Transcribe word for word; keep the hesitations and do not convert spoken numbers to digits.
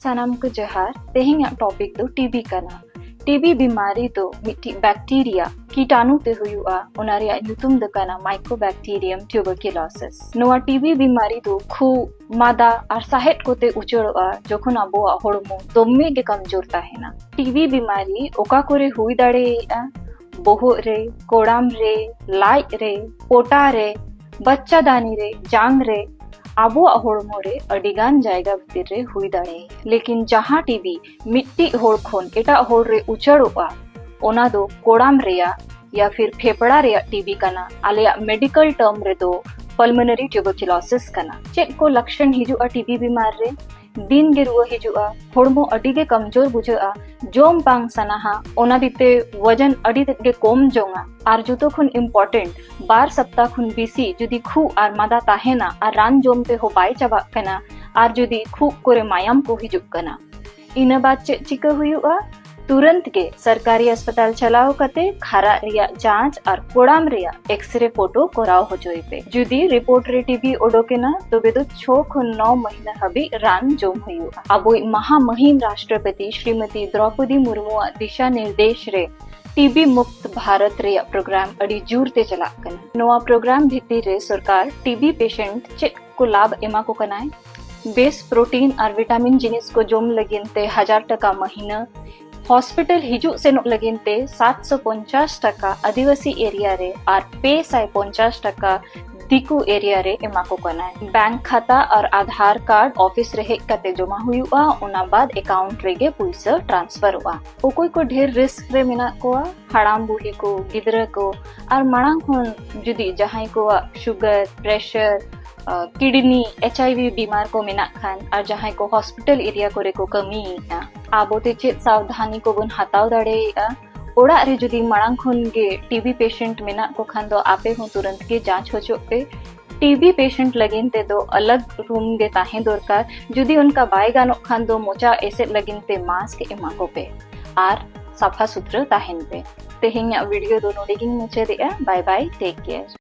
ᱥᱟᱱᱟᱢ ᱠᱚ ᱡᱚᱦᱟᱨ᱾ ᱛᱮᱦᱮᱧᱟᱜ ᱴᱚᱯᱤᱠ ᱫᱚ ᱴᱤᱵᱤ ᱠᱟᱱᱟ᱾ ᱴᱤᱵᱤ ᱵᱤᱢᱟᱨᱤ ᱫᱚ ᱢᱤᱫᱴᱤᱡ ᱵᱮᱠᱴᱤᱨᱤᱭᱟ ᱠᱤᱴᱟᱱᱩ ᱛᱮ ᱦᱩᱭᱩᱜᱼᱟ᱾ ᱚᱱᱟ ᱨᱮᱭᱟᱜ ᱧᱩᱛᱩᱢ ᱫᱚ ᱠᱟᱱᱟ ᱢᱟᱭᱠᱳᱵᱮᱠᱴᱤᱨᱤᱭᱟᱢ ᱴᱤᱭᱩᱵᱟᱨᱠᱤᱞᱳᱥᱤᱥ᱾ ᱱᱚᱣᱟ ᱴᱤᱵᱤ ᱵᱤᱢᱟᱨᱤ ᱫᱚ ᱠᱷᱩᱜ, ᱢᱟᱫᱟ ᱟᱨ ᱥᱟᱦᱮᱫ ᱠᱚᱛᱮ ᱩᱪᱟᱹᱲᱚᱜᱼᱟ, ᱡᱚᱠᱷᱚᱱ ᱟᱵᱚᱣᱟᱜ ᱦᱚᱲᱢᱚ ᱫᱚᱢᱮ ᱜᱮ ᱠᱚᱢᱡᱳᱨ ᱛᱟᱦᱮᱱᱟ᱾ ᱴᱤᱵᱤ ᱵᱤᱢᱟᱨᱤ ᱚᱠᱟ ᱠᱚᱨᱮ ᱦᱩᱭ ᱫᱟᱲᱮᱭᱟᱜᱼᱟ? ᱵᱚᱦᱚᱜ ᱨᱮ, ᱠᱚᱲᱟᱢ ᱨᱮ, ᱞᱟᱡ ᱨᱮ, ᱯᱚᱴᱟ ᱨᱮ, ᱵᱟᱪᱪᱟᱫᱟᱱᱤ ᱨᱮ, ᱡᱟᱝ ᱨᱮ, ᱟᱵᱚᱣᱟᱜ ᱦᱚᱲᱢᱚ ᱨᱮ ᱟᱹᱰᱤᱜᱟᱱ ᱡᱟᱭᱜᱟ ᱵᱷᱤᱛᱤᱨ ᱨᱮ ᱦᱩᱭ ᱫᱟᱲᱮᱭᱟᱜᱼᱟ᱾ ᱞᱮᱠᱤᱱ ᱡᱟᱦᱟᱸ ᱴᱤᱵᱤ ᱢᱤᱫᱴᱤᱡ ᱦᱚᱲ ᱠᱷᱚᱱ ᱮᱴᱟᱜ ᱦᱚᱲ ᱨᱮ ᱩᱪᱟᱹᱲᱚᱜᱼᱟ, ᱚᱱᱟ ᱫᱚ ᱠᱚᱲᱟᱢ ᱨᱮᱭᱟᱜ ᱭᱟ ᱯᱷᱤᱨ ᱯᱷᱮᱯᱲᱟ ᱨᱮᱭᱟᱜ ᱴᱤᱵᱤ ᱠᱟᱱᱟ᱾ ᱟᱞᱮᱭᱟᱜ ᱢᱮᱰᱤᱠᱟᱞ ᱴᱟᱨᱢ ᱨᱮᱫᱚ ᱯᱟᱞᱢᱳᱱᱟᱨᱤ ᱴᱤᱭᱩᱵᱟᱨᱠᱤᱞᱳᱥᱤᱥ ᱠᱟᱱᱟ᱾ ᱪᱮᱫ ᱠᱚ ᱞᱚᱠᱠᱷᱚᱱ ᱦᱤᱡᱩᱜᱼᱟ ᱴᱤᱵᱤ ᱵᱤᱢᱟᱨ ᱨᱮ? ᱫᱤᱱ ᱜᱮ ᱨᱩᱣᱟᱹ ᱦᱤᱡᱩᱜᱼᱟ, ᱦᱚᱲᱢᱚ ᱟᱹᱰᱤ ᱜᱮ ᱠᱚᱢᱡᱳᱨ ᱵᱩᱡᱷᱟᱹᱜᱼᱟ, ᱡᱚᱢ ᱵᱟᱝ ᱥᱟᱱᱟᱦᱟ, ᱚᱱᱟ ᱫᱤᱛᱮ ᱣᱟᱡᱟᱱ ᱟᱹᱰᱤ ᱛᱮᱫ ᱜᱮ ᱠᱚᱢ ᱡᱚᱝᱟ, ᱟᱨ ᱡᱚᱛᱚ ᱠᱷᱚᱱ ᱤᱢᱯᱚᱨᱴᱮᱱᱴ, ᱵᱟᱨ ᱥᱟᱯᱛᱟ ᱠᱷᱚᱱ ᱵᱮᱥᱤ ᱡᱩᱫᱤ ᱠᱷᱩᱜ ᱟᱨ ᱢᱟᱫᱟ ᱛᱟᱦᱮᱱᱟ ᱟᱨ ᱨᱟᱱ ᱡᱚᱢ ᱛᱮᱦᱚᱸ ᱵᱟᱭ ᱪᱟᱵᱟᱜ ᱠᱟᱱᱟ, ᱟᱨ ᱡᱩᱫᱤ ᱠᱷᱩᱜ ᱠᱚᱨᱮ ᱢᱟᱭᱟᱢ ᱠᱚ ᱦᱤᱡᱩᱜ ᱠᱟᱱᱟ, ᱤᱱᱟᱹ ᱵᱟᱫ ᱪᱮᱫ ᱪᱤᱠᱟᱹ ᱦᱩᱭᱩᱜᱼᱟ? ᱛᱩᱨᱟᱹᱱᱛ ᱜᱮ ᱥᱚᱨᱠᱟᱨᱤ ᱦᱟᱥᱯᱟᱛᱟᱞ ᱪᱟᱞᱟᱣ ᱠᱟᱛᱮ ᱠᱷᱟᱨᱟᱜ ᱨᱮᱭᱟᱜ ᱡᱟᱸᱪ ᱟᱨ ᱠᱚᱲᱟᱢ ᱨᱮᱭᱟᱜ ᱮᱠᱥᱨᱮ ᱯᱷᱳᱴᱳ ᱠᱚᱨᱟᱣ ᱦᱚᱪᱚᱭ ᱯᱮ᱾ ᱡᱩᱫᱤ ᱨᱤᱯᱳᱨᱴ ᱨᱮ ᱴᱤᱵᱤ ᱚᱰᱚᱠ ᱮᱱᱟ, ᱛᱚᱵᱮ ᱫᱚ ᱪᱷᱚ ᱠᱷᱚᱱ ᱱᱚ ᱢᱟᱹᱦᱱᱟᱹ ᱦᱟᱹᱵᱤᱡ ᱨᱟᱱ ᱡᱚᱢ ᱦᱩᱭᱩᱜᱼᱟ᱾ ᱟᱵᱚᱭᱤᱡ ᱢᱟᱦᱟ ᱢᱟᱹᱦᱤᱢ ᱨᱟᱥᱴᱨᱚᱯᱚᱛᱤ ᱥᱨᱤᱢᱚᱛᱤ ᱫᱨᱚᱯᱚᱫᱤ ᱢᱩᱨᱢᱩᱣᱟᱜ ᱫᱤᱥᱟ ᱱᱤᱨᱫᱮᱥ ᱨᱮ ᱴᱤᱵᱤ ᱢᱩᱠᱛ ᱵᱷᱟᱨᱚᱛ ᱨᱮᱭᱟᱜ ᱯᱨᱳᱜᱨᱟᱢ ᱟᱹᱰᱤ ᱡᱳᱨ ᱛᱮ ᱪᱟᱞᱟᱜ ᱠᱟᱱᱟ᱾ ᱱᱚᱣᱟ ᱯᱨᱳᱜᱨᱟᱢ ᱵᱷᱤᱛᱤᱨ ᱨᱮ ᱥᱚᱨᱠᱟᱨ ᱴᱤᱵᱤ ᱯᱮᱥᱮᱱᱴ ᱪᱮᱫ ᱠᱚ ᱞᱟᱵᱷ ᱮᱢᱟ ᱠᱚ ᱠᱟᱱᱟᱭ? ᱵᱮᱥ ᱯᱨᱳᱴᱤᱱ ᱟᱨ ᱵᱷᱤᱴᱟᱢᱤᱱ ᱡᱤᱱᱤᱥ ᱠᱚ ᱡᱚᱢ ᱞᱟᱹᱜᱤᱫ ᱛᱮ ᱦᱟᱡᱟᱨ ᱴᱟᱠᱟ ᱢᱟᱹᱦᱤᱱᱟᱹ, ᱦᱚᱥᱯᱤᱴᱟᱞ ᱦᱤᱡᱩᱜ ᱥᱮᱱᱚᱜ ᱞᱟᱹᱜᱤᱫ ᱛᱮ ᱥᱟᱛᱥᱚ ᱯᱚᱧᱪᱟᱥ ᱴᱟᱠᱟ ᱟᱹᱫᱤᱵᱟᱹᱥᱤ ᱮᱨᱤᱭᱟ ᱨᱮ ᱟᱨ ᱯᱮ ᱥᱟᱭ ᱯᱚᱧᱪᱟᱥ ᱴᱟᱠᱟ ᱫᱤᱠᱩ ᱮᱨᱤᱭᱟ ᱨᱮ ᱮᱢᱟ ᱠᱚ ᱠᱟᱱᱟᱭ᱾ ᱵᱮᱝᱠ ᱠᱷᱟᱛᱟ ᱟᱨ ᱟᱫᱷᱟᱨ ᱠᱟᱨᱰ ᱚᱯᱷᱤᱥ ᱨᱮ ᱦᱮᱡ ᱠᱟᱛᱮ ᱡᱚᱢᱟ ᱦᱩᱭᱩᱜᱼᱟ, ᱚᱱᱟ ᱵᱟᱫ ᱮᱠᱟᱣᱩᱱᱴ ᱨᱮᱜᱮ ᱯᱩᱭᱥᱟᱹ ᱴᱨᱟᱱᱥᱯᱷᱟᱨᱚᱜᱼᱟ᱾ ᱚᱠᱚᱭ ᱠᱚ ᱰᱷᱮᱨ ᱨᱤᱥᱠ ᱨᱮ ᱢᱮᱱᱟᱜ ᱠᱚᱣᱟ? ᱦᱟᱲᱟᱢ ᱵᱩᱲᱦᱤ ᱠᱚ, ᱜᱤᱫᱽᱨᱟᱹ ᱠᱚ, ᱟᱨ ᱢᱟᱲᱟᱝ ᱠᱷᱚᱱ ᱡᱩᱫᱤ ᱡᱟᱦᱟᱸᱭ ᱠᱚᱣᱟᱜ ᱥᱩᱜᱟᱨ, ᱯᱨᱮᱥᱟᱨ, ᱠᱤᱰᱱᱤ, ᱮᱪ ᱟᱭ ᱵᱷᱤ ᱵᱤᱢᱟᱨ ᱠᱚ ᱢᱮᱱᱟᱜ ᱠᱷᱟᱱ, ᱟᱨ ᱡᱟᱦᱟᱸᱭ ᱠᱚ ᱦᱚᱥᱯᱤᱴᱟᱞ ᱮᱨᱤᱭᱟ ᱠᱚᱨᱮ ᱠᱚ ᱠᱟᱹᱢᱤᱭᱮᱫᱼᱟ, ᱟᱵᱚ ᱛᱮ ᱪᱮᱫ ᱥᱟᱵᱫᱷᱟᱱᱤ ᱠᱚᱵᱚᱱ ᱦᱟᱛᱟᱣ ᱫᱟᱲᱮᱭᱟᱜᱼᱟ? ᱚᱲᱟᱜ ᱨᱮ ᱡᱩᱫᱤ ᱢᱟᱲᱟᱝ ᱠᱷᱚᱱ ᱜᱮ ᱴᱤᱵᱤ ᱯᱮᱥᱮᱱᱴ ᱢᱮᱱᱟᱜ ᱠᱚ ᱠᱷᱟᱱ ᱫᱚ ᱟᱯᱮ ᱦᱚᱸ ᱛᱩᱨᱟᱹᱱᱛ ᱜᱮ ᱡᱟᱸᱪ ᱦᱚᱪᱚᱜ ᱯᱮ᱾ ᱴᱤᱵᱤ ᱯᱮᱥᱮᱱᱴ ᱞᱟᱹᱜᱤᱫ ᱛᱮᱫᱚ ᱟᱞᱟᱜᱽ ᱨᱩᱢ ᱜᱮ ᱛᱟᱦᱮᱸ ᱫᱚᱨᱠᱟᱨ᱾ ᱡᱩᱫᱤ ᱚᱱᱠᱟ ᱵᱟᱭ ᱜᱟᱱᱚᱜ ᱠᱷᱟᱱ ᱫᱚ ᱢᱚᱪᱟ ᱮᱥᱮᱫ ᱞᱟᱹᱜᱤᱫ ᱛᱮ ᱢᱟᱥᱠ ᱮᱢᱟ ᱠᱚᱯᱮ ᱟᱨ ᱥᱟᱯᱷᱟ ᱥᱩᱛᱨᱟᱹ ᱛᱟᱦᱮᱱ ᱯᱮ᱾ ᱛᱮᱦᱮᱧᱟᱜ ᱵᱷᱤᱰᱤᱭᱳ ᱫᱚ ᱱᱚᱰᱮ ᱜᱤᱧ ᱢᱩᱪᱟᱹᱫᱮᱜᱼᱟ᱾ ᱵᱟᱭ ᱵᱟᱭ, ᱴᱮᱠ ᱠᱮᱭᱟᱨ᱾